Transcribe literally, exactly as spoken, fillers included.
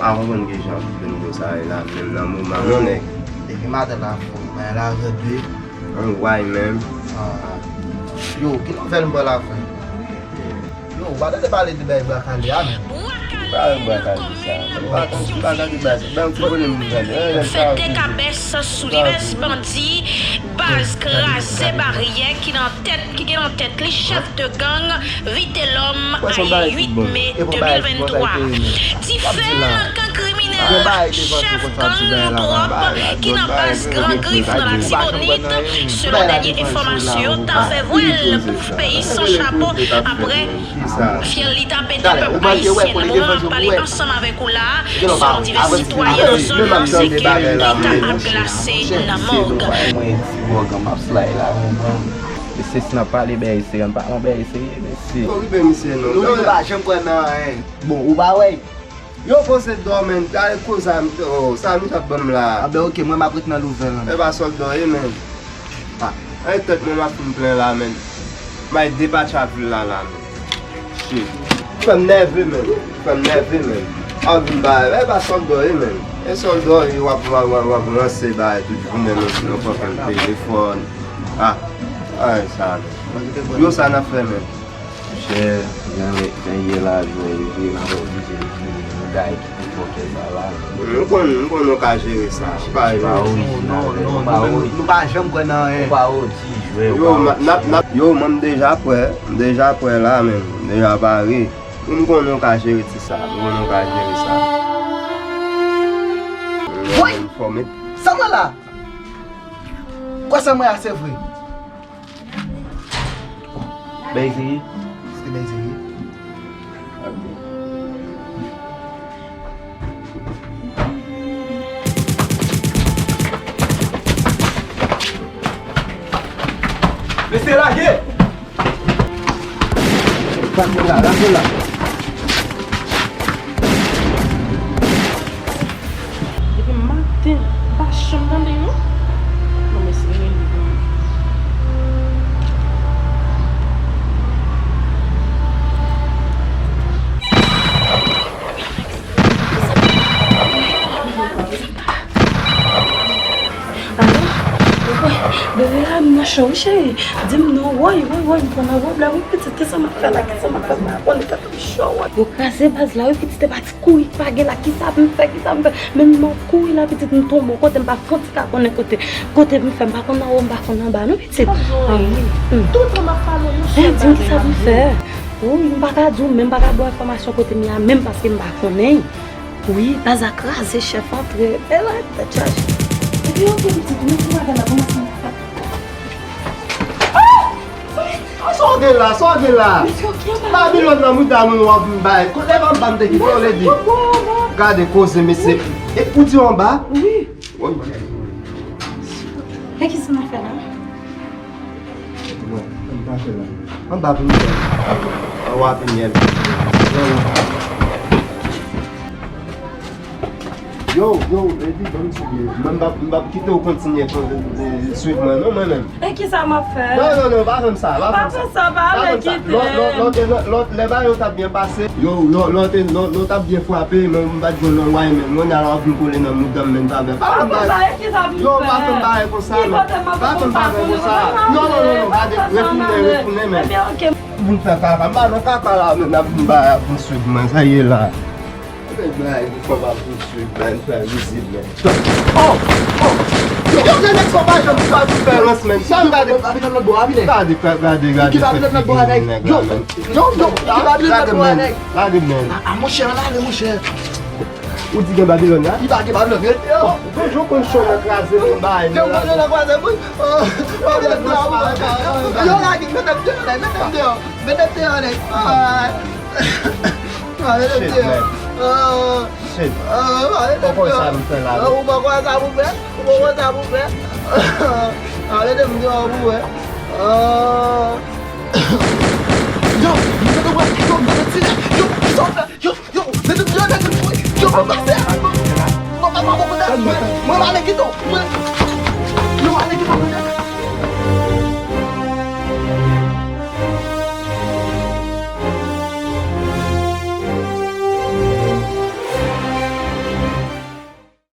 Pa konprann kijan vin do sa ye la, menm nan moman non nèg. Depi maten la fò, bagay la rèd wi. Anway menm. Ah. Yo, ki nouvèl m pral avè? Yo, ou pa tande pale de bagay bwa kale a menm? Ki bagay bwa kale sa? M pa, m pa tande bagay sa. Ban m ti volim m tande. Eh, nèg sa. Fè dekabès sou divès bandi, baz kraze baryè ki nan tèt, ki gen nan tèt li chèf de gang Vitelhomme a uit me de mil venntwa. Dife nan kan kriminèl, chèf gang nou twòp ki nan baz Gran Grif nan Latibonit, selon dènye enfòmasyon yo, ta fè vwèl pou peyi san chapo apre fyèl li ta pete pèp ayisyen. Nan moman m ap pale ansanm avèk ou la a, selon divès sitwayen nan zòn nan, se ke li ta ap glase nan mòg. Mwen ti wòg an m ap slay la, konprann. Mesye, si n ap pale bèy serye, ann pale yon bèy serye, mesye. Yo, rive misye non. Nou, nou pa janm kwè nan anyen. Bon, ou pa wè? Yo poze dò, menn. Gade kou sa, oh, sa nou t ap ban m la. A ben, oke, mwen m ap ret nan louvè la. E pa sòlda w ye, menn. Ah, e tèt mwen m ap fin plen la, menn. M al depatcha vil la, la, menn. Shit. Fè m nève, menn. Fè m nève, menn. A vin ba, e pa sòlda w ye, menn. E sòlda w ye, w ap, w ap, w ap, w ap ranse bagay tout jounen nan, nan fòkè telefòn. Ah, ay, sa, menn. Yo, sa n ap fè, menn. Monchè, jan, jan ye la, jwè yo vire, n ap oblije vire, nou bay kite fòkè sa la. M konn, m konn nou ka jere sa. Pa, pa orijinal, nou pa orijinal. Nou pa janm kwè nan anyen. Nou pa O G jwè, nou pa O G. Yo, m ap, m ap, yo, mwen, m deja prè, m deja prè la, menm, m deja pare. M konn nou ka jere ti sa, m konn nou ka jere sa. Woy! Sa mwen la? Kwa sa mwen la, se vre? Bèy serye? Se te bèy serye. Mesye, lage! Lage la, lage la. Depi maten, m pa janm tande yo. Non, mesye, rele pou mwen. Alo? Bebe a, m nan cho wi, cheri. Di m non, woy, woy, woy, m pran nan wòb la, wi, pitit, kisa m ap fè la, kisa m ap fè, m pa konnen, tèt m cho, woy. Yo kraze baz la, wi, pitit, e pa ti kouri k pa gen la, kisa pou m fè, kisa pou m fè? Menm m ap kouri la, pitit, m tonbe yon kote, m pa fouti ka konnen kote, kote m fè, m pa konn anwo, m pa konn anba, non, pitit. Ah, wi. Toutan m ap pale w, yon sèl bagay m ap di w. Wi, m pa ka di w, menm m pa ka ba w enfòmasyon kote m ye a, menm paske m pa konnen. Wi, baz la kraze, chèf antre. E la, tèt chaje. Epi, oke, pitit, men ti bagay la, kòman sa? Ah! Sa w gen la, sa w gen la? Babilòn nan mouda moun w ap vin bay. Kote anba m te kite w, lady? Gade koze, mesye. E ou di anba? Wi. Woy. E kisa m ap fè la? Bon, ann pase la. Anba pou nou fè. Anwa pi myèl. Yo, yo, Lady, ban m sou pye. Mwen, m p ap, m p ap kite w kontinye kon, e, swiv mwen, non, mwen menm. E kisa m ap fè? Non, non, non, pa fè m sa, pa fè m sa. Pa fè sa, pa fè, kite. Lò, lò, lò, lò, lè bagay yo t ap byen pase, yo, lò, lò, te, lò, lò t ap byen frape, men m pa t jwenn yon way, men mwen, ala w ap vin kole nan mouda m, men pa fè. Pa fè sa, e kisa m fè? Yo, pa fè m bagay konsa, non. Pa fè m bagay konsa. Non, non, non, non, gade, retounen, retounen, men. Ebyen, oke. Vin fè kaka, m pa nan kaka la, men n ap vin bay, ap vin swiv mwen, sa ye la. Nèg la, li fò pa pou swiv, men, fè vizit, men. Oh! Oh! Yo, yo, nèg sa pa janm sa pou fè rans, men. Sa m gade. Gade, gade, gade, gade fè figi nèg la, men. Yo, yo, yo, gade, men. Gade, men. A, a, monchè, ann ale, monchè. Ou di gen Babilòn la? Li pa gen Babilòn, rete yo. Toujou konn cho nan kraze pou bay. Yo, konn cho nan kraze pou. Yo, lage, mete m deyò, mete m deyò, mete m deyò, nèg. Ah, mete m deyò. Shit, man. Ou pa konn sa nou fè la, non? Ou pa konn sa pou fè? Ou pa konn sa pou fè? Ah, mete m deyò pou wè. Ah. Yo, mete m wè, yo, mete m deyò, yo, kisa w fè? Yo, yo, mete m deyò, mete m deyò, yo, mwen pase. Mwen pa, mwen pa konprann. Mwen ale kite w. Mwen, yo, ale kite w.